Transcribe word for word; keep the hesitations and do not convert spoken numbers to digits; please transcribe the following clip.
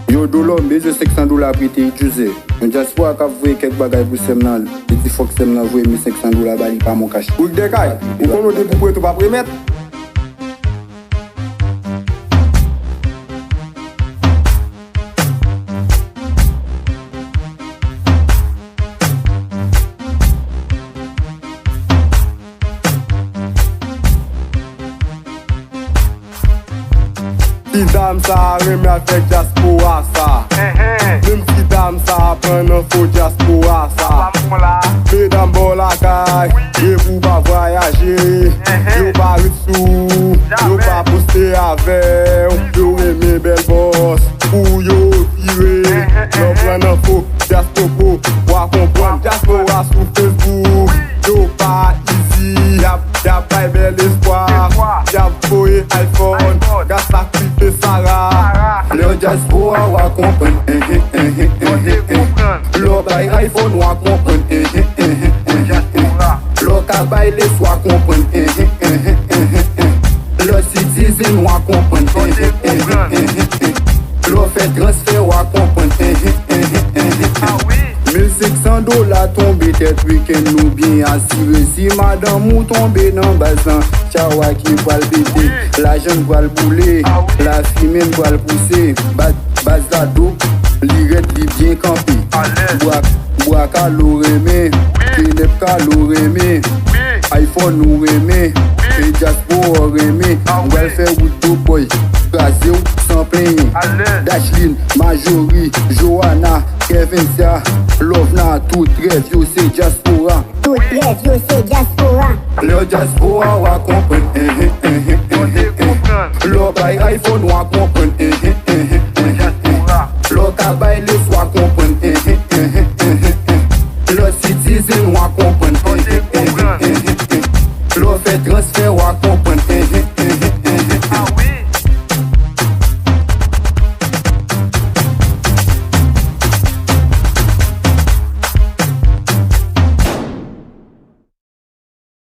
Yo, Dolo, m bezwen senk san dola prete, wi, Djouze. Yon dyaspora k ap voye kèk bagay pou sè m nan, li di fòk sè m nan voye mil senk san dola ba li pa Moncash. Rick Descailles, ou konnen w te pou prete, w p ap remèt? Ti dam sa a renmen avèk dyaspora sa. Menm ti dam sa a pran nan fo dyaspora sa. Medam bò lakay, depi w pa vwayaje, yo pa ret sou ou, yo pa poste avè w, yo renmen bèl bòs, pou yo vire, lè w pran nan fo dyaspora, w a konprann. Dyaspora sou Facebook, yo pa easy, y ap, y ap bay bèl espwa, y ap voye iPhone, y ap sakrife Sara. Lè w dyaspora, w a konprann. Lè w bay iPhone, w a konprann. Lè w ka bay les, w a konprann. Lè w citizen, w a konprann. Lè w fè transfè, w a konprann. Mil senk san dola tonbe tèt wikenn, nou byen asire. Si madanm ou tonbe nan baz lan, tchawa ki pral pete. Lajan n pral boule, lafimen n pral pouse. Baz, baz la dope, li rèd, li byen kanpe. Bwa, bwa kalo renmen, kenèp kalo renmen. iPhone ou renmen, e dyaspora renmen. M pral fè wout Douboy, kraze w san plenyen. Dashlin, Majori, Johanna, Kevinsa, Lovna, tout rèv yo se dyaspora. Tout rèv yo se dyaspora. Lè w dyaspora, w a konprann. Lè w bay iPhone, w a konprann. Lè w ka bay les, w a konprann. Lè w citizen, w a konprann. Lè w fè transfè, w a konprann.